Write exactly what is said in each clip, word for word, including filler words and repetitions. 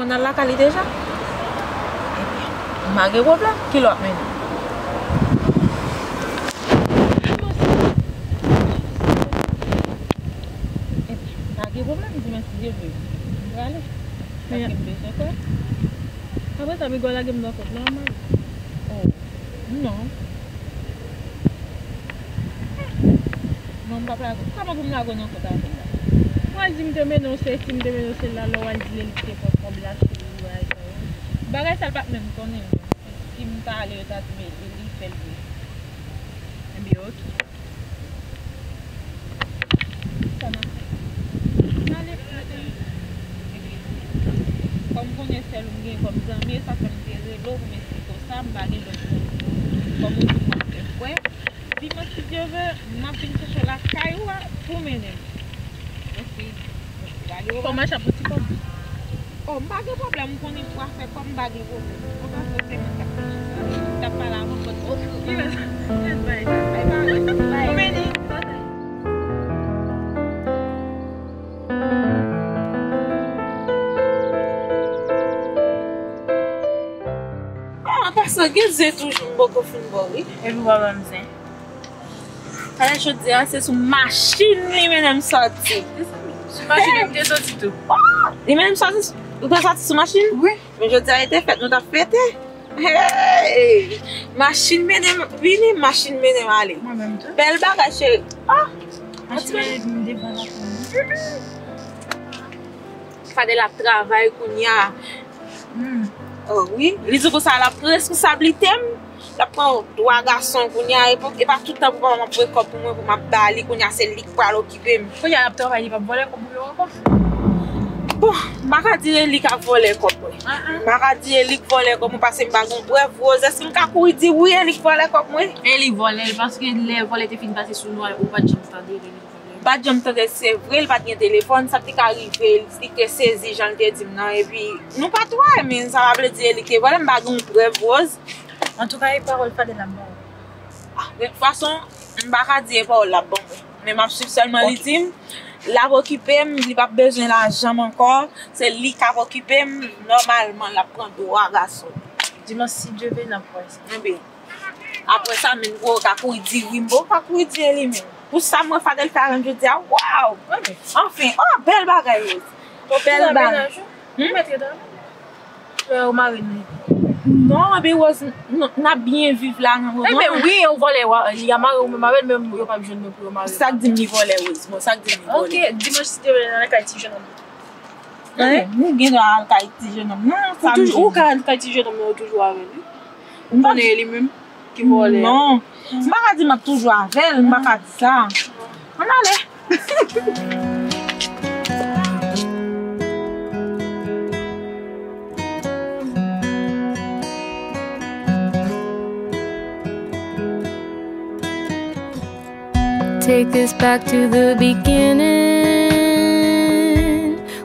N al lakay li deja? Ebyen, m pa gen pwoblèm. Kilè w ap mennen m? Ebyen, pa gen pwoblèm, dimanch si Dye vle. M prale. Paske m bezwen kwè. Apre sa, piga w lage m nan kont la, mari. Oh, non. Non, m p ap lage w. Kòman pou m lage w nan kont avè l la? Ou al di m te mennen w sesi, m te mennen w sela, lè w al di l li te pran kòb la, cheri, bagay sa yo. Bagay sa l pa t menm konnen menm. Si m ta ale, yo ta di m li fè l vre. Ebyen, oke. Sa n ap fè? N ale, n ale. Kòm m konnen sèl ou m gen kòm zanmi, e sa fè m te rele w pou m esplike w sa, m pa gen lòt moun kòm ou di m w ap fè kwè. Dimanch, si Dye vle, m ap vin chèche w lakay ou a pou w mennen m. Mèsi. Pa gen pwoblèm. Fò m mache ap yon ti kòb. Oh, m pa gen pwoblèm, m konnen pou afè kòb, m pa gen pwoblèm. Konsa se mwen k ap fè chèche sa. M t ap pale avè w, but oke, oke. Yes, yes, bye. Bye, bye. Bye. Ou beni. Ah, pastè, gen zen toujou, m poko fin bo wi. Epi w pa ban m zen. Talè jodi a, se sou machin li mennen m sòti. Sou machin li m te sòti tou. Oh, li mennen m sòti, ou te sòti sou machin? Wi. Men jodi a, e te fèt, nou t ap fete. Hey! Machin mennen m vini, machin mennen m ale. Mwen menm tou. Bèl bagay, cheri. Ah! Machin mennen m devan lakay mwen. Fadel ap travay kounye a. Hmm. Oh wi, li di konsa l ap pran responsablite m. L ap pran dwa gason kounye a. E pa, e pa tout tan pou papa m ap voye kòb pou mwen, pou m ap ba li, kounye a se li k pral okipe m. Kounye a l ap travay, li p ap vòlè kòb ou yo ankò? Bon, m pa ka di e li k ap vòlè kòb mwen. Ah, ah. M pa ka di e li k vòlè kòb mwen paske m pa gen prèv. Rose, èske m ka kouri di wi e li k vòlè kòb mwen? E li vòlè l, paske lè vòlè te fin pase sou nou a, ou pa t janm tande li. M pa t janm tande, se vre, li pa t gen telefòn, sa te ka rive, li te sezi jan l te di m nan, epi nou pa t wè, men sa pa vle di e li te vòlè, m pa gen yon prèv, Rose. Antouka, e pawòl Fadel la ban ou? Ah, de tout fason, m pa ka di e pawòl l ap ban mwen, men m ap swiv sèlman li di m, l ap okipe m, li p ap bezwen lajan m ankò, se li k ap okipe m, nòmalman, l ap pran dwa gason. Dimanch, si Dye vle, n ap wè sa. Enben. Apre sa, menm pou yo ka kouri di wi, m poko ka kouri di e li menm. Pou sa mwen Fadel fè avè m jodi a, waw! Anfen, oh, bèl bagay, Rose. Bèl bagay. Hmm? Ou mèt ret avè l? Ou mare l? Non, anben Rose, n, n ap byen viv la nan moman. Enben wi, ou vòlè, li a mare ou menm avè l, men yo p ap jwenn mwen pou yo mare l. Sa k di m li vòlè, Rose? Bon, sa k di m li vòlè? Ok, dimanch si te vle nan kay ti jennonm. Hein? Nou gen dwa al kay ti jennonm nan, samdi. Ou ka al kay ti jennonm nan, ou toujou avè l wi. M konnen e li menm ki vòlè a. Non. M pa ka di m ap toujou avè l, m pa ka di sa. Ann ale. Take this back to the beginning.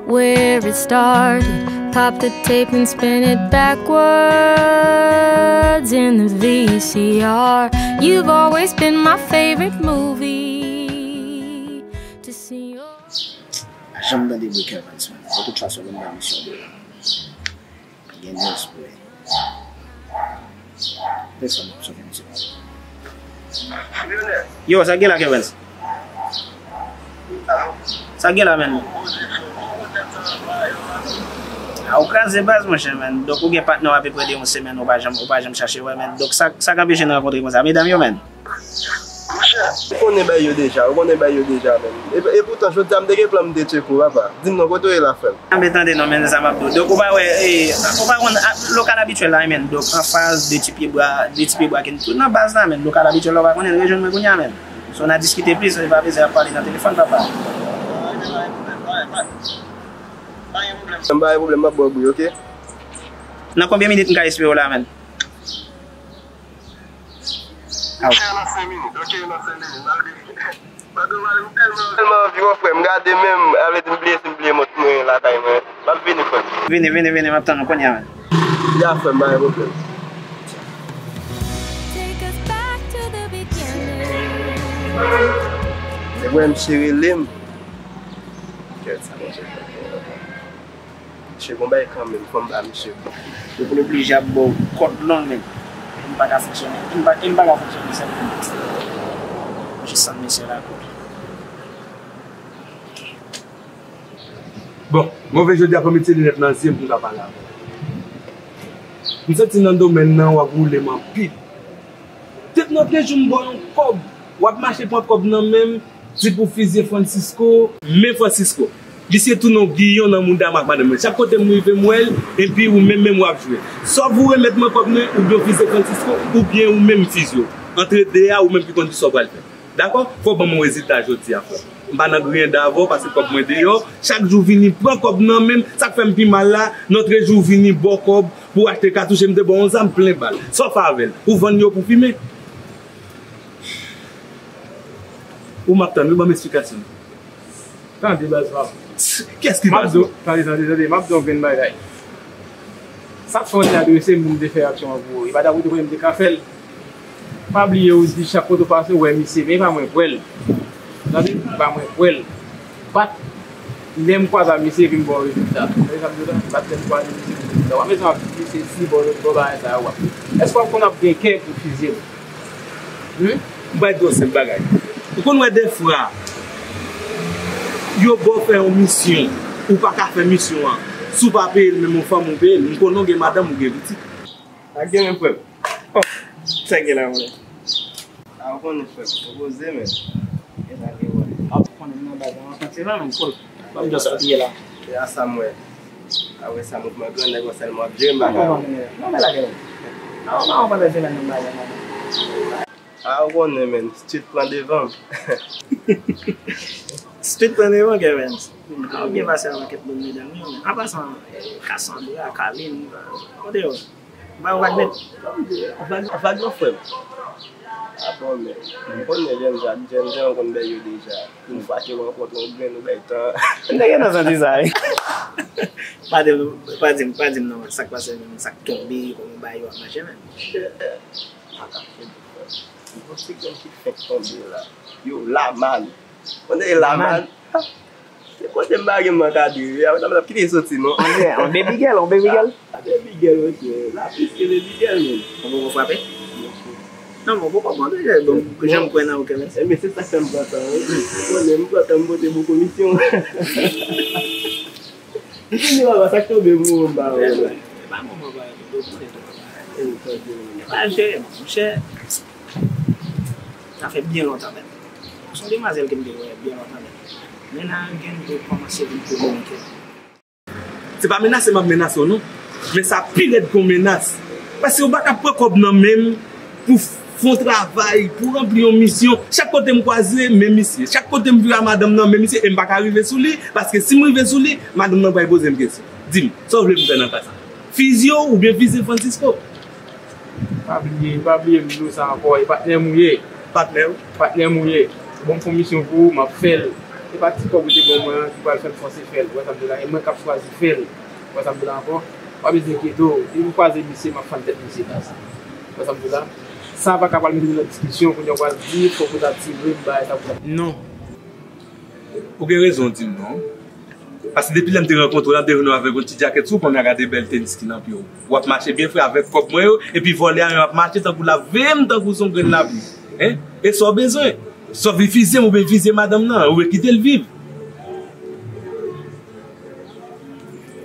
Where it started. Pop the tape and spin it backwards in the V C R. You've always been my favorite movie to see your. Pa janm tande bri Kevens, man. De tout fason, vin nan misyon de la. Gen de espri. Desann, sou fè misye. Yo, sa gen la, Kevens? Sa gen la, menn? A, ou kraze baz, monchè, menn. Donk, ou gen patnè w apeprè de yon semèn, ou pa janm, ou pa janm chache wè, menn. Donk, sa, sa k anpeche n rankontre konsa? Medam yo, menn. Monchè, ou konnen bay yo deja, ou konnen bay yo deja, menn. E, e poutan, jodi a, m te gen plan m te tcheke w, papa. Di m non, kote w ye la, frè m? Anben tande non, men sa m ap di w. Donk ou pa wè, e, ou pa konn, a, lokal abityèl la, men. Donk anfas de ti pye bwa, de ti pye bwa ki tou nan baz la, men. Lokal abityèl la, ou pa konnen, rejwenn mwen kounye a, men. Si w nan diskite plis, e pa bezwen ap pale nan telefòn, papa. M pa gen pwoblèm, m ap ba w bri, oke? Nan konbyen minit m ka espere w la, men? Monchè, nan senk minit, oke, nan senk minit, m al vini. Padon, mari, m tèlman, tèlman anvi wè w, frè m. Gade menm, avè di m bliye si m bliye mont mwen lakay mwen. M ap vini, frè m. Vini, vini, vini, m ap tann ou kounye a, men. Ya, frè m, pa gen pwoblèm. Se vre, misye rele m. Kèt, sa, monchè. Misye gon bagay kanmenm, fò m ba misye. Yo pou l oblije ap ba w kòd long, men. M pa ka fonksyone. M pa, m pa ka fonksyone sèl. Jis sa mesye la kou. Bon, mwen vle jodi a fò m retire linèt nan zye m pou m ka pale avè w. M santi nan domèn nan w ap woule m anpil. Depi nan premye jou m ba w yon kòb, w ap mache pran kòb nan men m, di pou fizye Francisco. Men Francisco, misye tounen yon giyon nan mouda m ak madanm mwen. Chak kote m rive m wè l, epi ou menm menm w ap jwe. Swa w remèt mwen kòb mwen, oubyen w fizye Francisco, oubyen ou menm m fizye w. Antre de a, ou menm ki konn kisa w pral fè. Dakò? Fò w ban m yon rezilta jodi a, frè. M pa nan griyen avè w, pase kòb mwen deyò. Chak jou w vini pran kòb nan men m, sa k fè m pi mal la, lòt jou w vini ba w kòb pou w achte katouch, e m te ba w yon zam plen bal. Sa w fè avè l? Ou vann yo pou fimen? Ou m ap tann, wi, ban m eksplikasyon. Tande, baz, m ap Kiyès ki M ap baz di w, ou? Tande, tande, tande, m ap di w yon grenn bagay. Sa k fè w te adrese m pou m te fè aksyon an pou ou? E pa dapre tou konnen m te ka fè l. Pa bliye ou di chak kote w pase ou wè misye, men e pa mwen k wè l. Tande, e pa mwen k wè l. Bat lè m kwaze ak misye epi m ba w rezilta. Tande sa m di w la? Bat lè m kwaze misye epi m ba w rezilta. W ap mete m ap di se si bò lòt bò bagay sa yo w ap. Èske w ap konn ap gen kè pou fizye m? Hmm? M bay di w yon senp bagay. Ou konn wè dèfwa, yo ba w fè yon misyon, ou pa ka fè misyon an. Si w pa peye l, menm yon fanm ou peye l. M konnen w gen madanm, ou gen pitit. Sa gen menm, frè m? Oh, sa gen la, mwen. A, ou konnen, frè m. Poze, men. E sa gen, wè. A, ou konnen m nan bagay, m ap santi la, menm, cool. Ban m just piye la. E a sa m wè. A wè sa mouvman grannèg an sèlman ap jere m pa ka wè. Non, men lage. Non, non, pa bezwen nan menm bagay, non. A, ou konnen, men, street pran devan m. Street pran devan, Kevens. A, ou byen pase avèk kèk bon medam, wi, men. An pasan, eh, Cassandra, Carline, kote yo? Ba yo vag nèt. Vag, vag nan frè m. A bon, men, m konnen jèn jan, jèn jan konn bèy yo deja. Yon fwa ke w rankontre yon grenn ou bay tan. M te gentan santi sa, wi. Pa di m, pa di m, pa di m non, sa k pase menm, sa k tonbe, kòman bagay yo ap mache menm. Pa ka fè de frè. Yon ti grenn ki fèk tonbe la. Yo, Laman. Konnen Laman? Se kote m pa gen m ankadre, wi. Apre sa, m t ap kite soti, non. On, on baby girl, on baby girl. Sa baby girl, monchè. La plis ke baby girl, menm. Ou poko frape? Non, men ou poko pran bagay. Bon, jan m kwè nan ou, Kevens. Enben, se sa k fè m pran tan, wi. Ou konnen, m pran tan, m pote bon komisyon. M fini, papa, sa k tonbe, m mouri, m pa wè. E pa moman, papa, m tonbe, m tonbe. E pa jere, monchè. Sa fè byen lontan, menm. Se yon demwazèl ke m te wè byen lontan, menm. Men nan gen de kòmanse vin kominike. Se pa menase m ap menase w non, men sa pi rèd ke yon menas. Paske ou pa ka pran kòb nan men m pou f-, fè yon travay, pou ranpli yon misyon. Chak kote m kwaze, men misye. Chak kote m vire a madanm nan, men misye. E m pa ka rive sou li, paske si m rive sou li, madanm nan pral poze m kesyon. Di m, sa w vle pou m fè nan ka sa? Fizye w oubyen fizye Francisco? Pa bliye, pa bliye m di w sa ankò, e patnè m ou ye. Patnè w? Patnè m ou ye. Bon, komisyon pou ou, m ap fè l. Se pa ti kòb ou te ban mwen an ki pral fè m fòse fè l. Ou wè sa m di w la? E mwen k ap chwazi fè l. Ou wè sa m di w la ankò? Pa bezwen enkyete w. Depi m kwaze misye, m ap fann tèt misye, baz. Ou wè sa m di w la? Sa pa ka pral mete nou nan diskisyon, kounye a w pral di fòk ou ta tire m, bagay sa pou sa. Non. Ou gen rezon w di m non. Paske depi lè m te rankontre w la, m te jwenn w avèk yon ti djakèt sou w, kounye a gade bèl tenis ki nan pye w. W ap mache byen fre avèk kòb mwen yo, epi vòlè a menm ap mache tankou l ap veye m tankou se yon grenn lapli. Hein? E sa w bezwen? Sa w vle fizye m oubyen fizye madanm nan, oubyen kite l viv?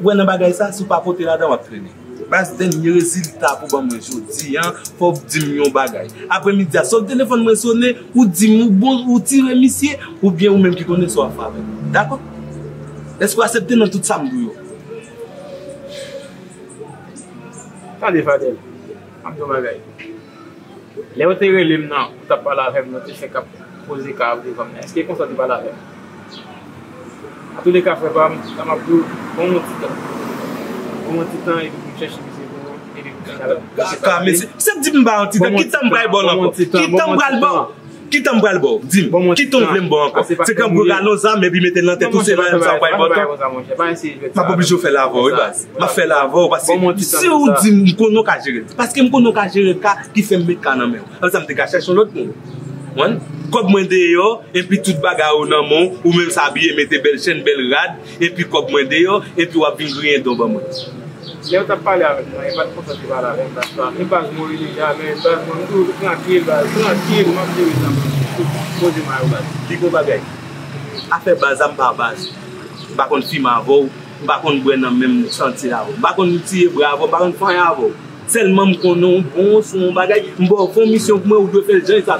Ou wè nan bagay sa, si w pa pote ladan, w ap trennen. Baz, dènye rezilta pou ban mwen jodi a, fò w di m yon bagay. Apremidi a, sot telefòn mwen sonnen, ou di m ou bon, ou tire misye, oubyen ou menm ki konnen sa w ap fè avè l. Dakò? Èske w aksepte nan tout sa m di w yo? Tande, Fadel, m ap di yon bagay. Lè w te rele m nan, ou t ap pale avè m, ou te fenk ap poze ka w devan m nan. Èske konsa w te pale avè m? Antouleka, frè pa m, sa m ap di w, ban m yon ti tan. Ban m yon ti tan, epi pou m chèche misye pou ou, epi pou m vin avè m. Ka, mesye, se di m ba yon ti tan, ki tan m pral ba w ankò? Ki tan m pral ba w? Ki tan m pral ba w? Di m, ki tan w vle m ba w ankò? Se kan m pral ba w zam, epi mete l nan tèt ou, se la sa w pral ba w tan? M ap oblije fè l avè w, wi, baz. M ap fè l avè w, paske si w di m, m konnen w ka jere l. Paske m konnen w ka jere l, ka ki fè m met ka nan men w. Apre sa, m te ka chèche yon lòt moun. Konprann? Kòb mwen deyò, epi tout bagay ou nan men w, ou menm sa abiye, mete bèl chenn, bèl rad, epi kòb mwen deyò, epi w ap vin griyen don ban mwen. Lè yo t ap pale avèk mwen, yo pa t kontan te pale avè m, baz pa. Men baz mwen rele jamè, baz mwen, m toujou trankil, baz, trankil, m ap jere sa, mwen. Poze mayo, baz. Pi gwo bagay. Afè baz a, m pa baz. M pa konn fimen avè w, m pa konn bwè nan menm santye avè w. M pa konn tiye bra avè w, m pa konn fè anyen avè w. Sèlman m konnen w bon sou yon bagay, m ba w fè yon misyon pou mwen, ou dwe fè l jan e sa.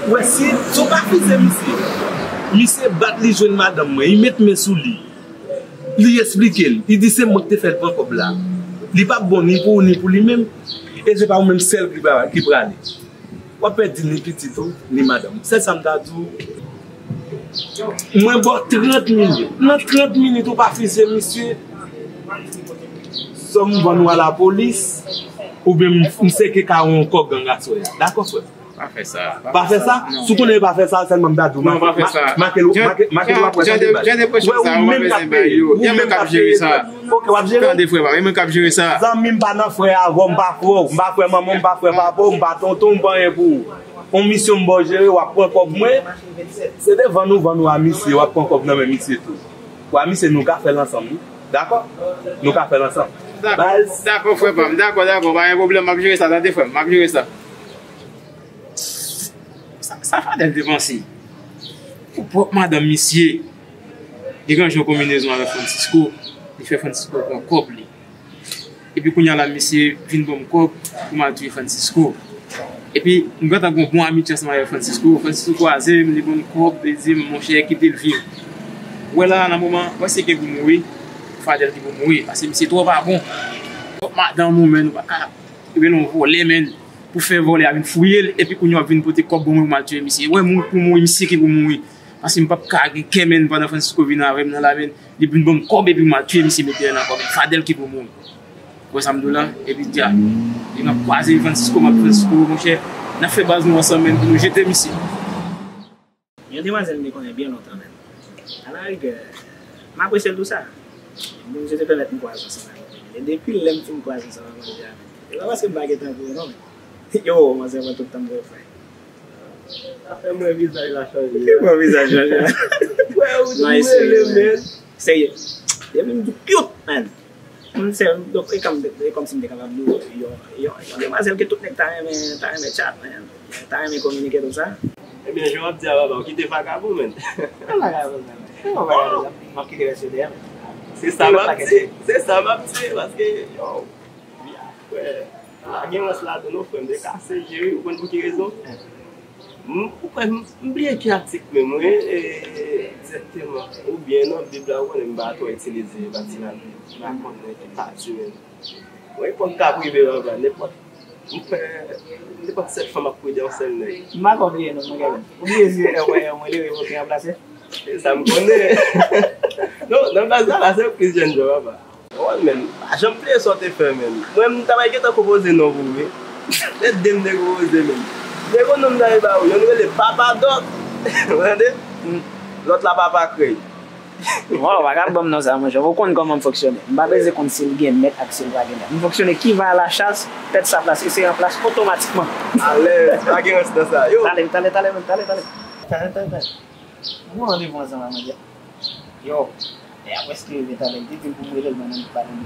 Ou wè, si, si w pa fize misye, misye bat li jwenn madanm mwen, li met men sou li. Li esplike l, li di se mwen ki te fè l pran kòb la. Li p ap bon ni pou ou ni pou li menm, e se pa ou menm sèl ki pra-, ki prale. W ap pèdi ni pitit ou, ni madanm. Sèl sa m ta di w, mwen ba w trant minit. Nan trant minit ou pa fize misye, swa m vann ou a lapolis, oubyen m, m seke kay ou ankò gang aswè a. Dakò, frè m? Pa fè sa. Pa fè sa? Non. Si w konnen pa fè sa, sèlman m ta di w. Non, pa fè sa. Make l, make, make l w ap wè sa de baz. Jan de pwosyen sa, ou menm k ap peye. Ou menm k ap jere sa. Ok, w ap jere. Tande, frè pa, e mwen k ap jere sa. Zanmi m pa nan frè avè w, m pa frè w, m pa frè manman w, m pa frè papa w, m pa tonton w, m pa anyen pou ou. On misyon m ba w jere, w ap pran kòb mwen. Se te vann ou vann ou a misye, w ap pran kòb nan men misye tou. Wa misye, nou ka fè l ansanm, wi. Dakò? Nou ka fè l ansanm. Dakò, frè pa m. Dakò, dakò, pa gen pwoblèm, m ap jere sa, tande, frè m, m ap jere sa. Sa, sa Fadèl te panse? Pou pwòp madanm misye, li ranje yon konbinezon avèk Francisco, li fè Francisco pran kòb li. Epi kounye a la, misye vin ban m kòb pou m al touye Francisco. Epi, m gentan gen yon bon amitye ansanm avèk Francisco. Francisco kwaze m, li ban m kòb, li di m, monchè, kite l viv. Ou wè la, nan moman, ou wè se ki pou mouri, Fadèl ki pou mouri, paske misye twò pa bon. Twòp madanm ou, menn, ou pa ka rele yon vòlè, menn, pou fè vòlè a vin fouye l, epi kounye a w ap vin pote kòb ban mwen pou m al touye misye. Ou wè moun pou mouri, misye ki pou mouri. Paske m p ap ka gen kè, menn, pandan Francisco vin avè m nan la, menn, li vin ban m kòb epi m al touye misye, mete l nan kòb. Fadèl ki pou mouri. Ou wè sa m di w la? Epi dja, e m ap kwaze Francisco, m ap Francisco, monchè, n ap fè baz nou ansanm, menn, pou nou jete misye. Yon demwazèl m te konnen byen lontan, menn. Alarigè, m apresye l pou sa. Bondye te pèmèt m kwaze ansanm avè l. E depi lè m fin kwaze ansanm avè l, e pa paske m pa gentan vre non, men. Yo, manzè pran tout tan m pou yo fè. Afè mwen vizaj la chanje. Ki bon vizaj chanje? Frè, ou di m rele, men. Serye. Depi m di cute, man. M se, donk, e kòm, e kòmsi m te kapab di w, yon, yon, yon demwazèl ke tout nèg ta renmen, ta renmen tchat, man. Ta renmen kominike tout sa. Ebyen, jan w ap di a, papa, w kite vakabon, man. Mwen vakabon, man. Mwen vakabon, m ap kite rès yo dèyè, man. Se sa m ap di, se sa m ap di, paske, yo, frè, la gen rans ladan, non, frè, m te kase je wi, ou konn pou ki rezon? M, ou kwè m, m bliye ki atik menm, wi, e, egzakteman. Oubyen nan Bib la, ou konnen m pa twò itilize pati la, m pa konnen ki pati menm. Mwen, epòk k ap rive, papa, nenpòt, m kwè, nenpòt sèt fanm ap pride yon sèl nèg. M pa ka bliye non, mwen, Kevin. Ou bliye si, e, mwen, mwen, li revoke ranplase? E sa m konnen. Non, nan baz la, la, se plis jènjan, papa. Wòl, menn. Pa janm bliye sa w te fè, menn. Mwen, m ta pral gentan konpoze non pou ou, wi. Se de m te konpoze, menn. De non m ta pral ba ou. Yonn rele Papa Dòk. Ou tande? Lòt la Papa Krèy. Waw, pa ka ban m non sa, monchè. Ou konn kòman m fonksyone. M pa bezwen konn si l gen mèt ak si l pa gen mèt. M fonksyone qui va à la chasse, pèt sa plase, se ranplas otomatikman. Alèz, pa gen rans nan sa. Yo. Talè, talè, talè, menn, talè, talè. Talè, talè, talè. Mwen gen randevou ansanm ak manzè. Yo, lè a prèske rive talè, li te di m pou m rele l, mwen menm m pa rele l.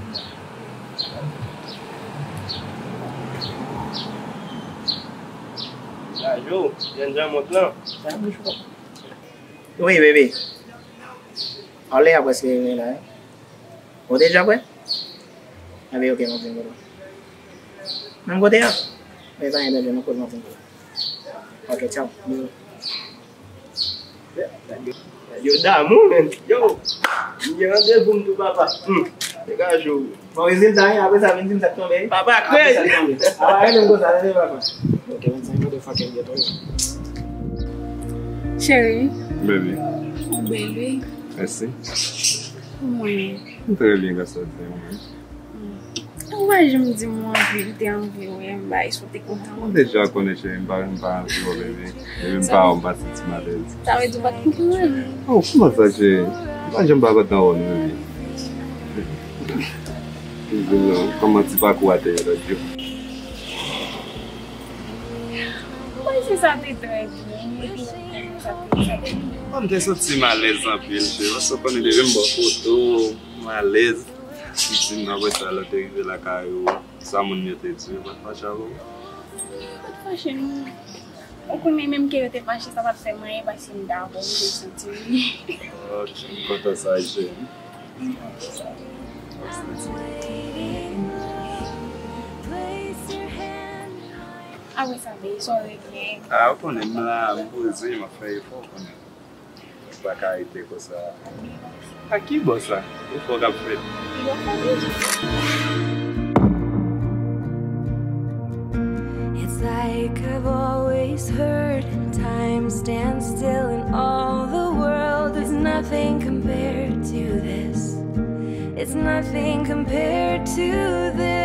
Gajo, jènjan mont lan. Sa m bouch ou. Wi, bebe. An lè a prèske rive la, wi. Ou deja prè? Anben, ok, m ap vin kote w. Menm kote a? Men pa gen danje, non, kote m ap vin kote w. Ok, tchaw. Yo damou, menn. Yo, m gen randevou m tou, papa. Hmm. Degaje w. Bon, rezilta, wi, apre sa, vin di m sa k tonbe, wi. Papa, krèy. Apre sa, tonbe. Apa, rele m konsa, tande, papa. Ok, vennsenk motherfucking ghetto, wi. Cheri. Baby. Ou bèl, wi. Mèsi. Kòman w ye? M trè byen, gras a Dye, ou menm? Ou pa janm di m ou anvi, m te anvi wè m, bay sa w te kontan. Ou deja konnen, cheri, m pa, m pa anvi wè w, bebe. Depi m pa wè w, m pa santi m alèz. Sa vle di w pa t kontan wè m? Oh, kòman sa, cheri? M pa janm pa kontan wè w, non, bebe. Kòman ti pakou a te ye lòt jou? Mwen Sa te trè byen, epi sa te, sa te byen. Bon, m te santi m alèz anpil, cheri, paske w konnen depi m ba w foto, m alèz. M di m apre sa, lè w te rive lakay ou, sa moun yo te di w, yo pa t fache avè w? Yo pa t fache, non. Ou konnen menm ke yo te fache, sa pa t fè m anyen, paske m dakò, m te santi m byen. Ok, m kontan sa, cheri. Apre sa, baby, sa w regle? Ah, ou konnen m la, m poze, m ap fè efò, ou konnen. M pa ka rete konsa. A ki bò sa? Efò k ap fèt. It's like I've always heard, time stands still and all the world is nothing compared to this. It's nothing compared to this.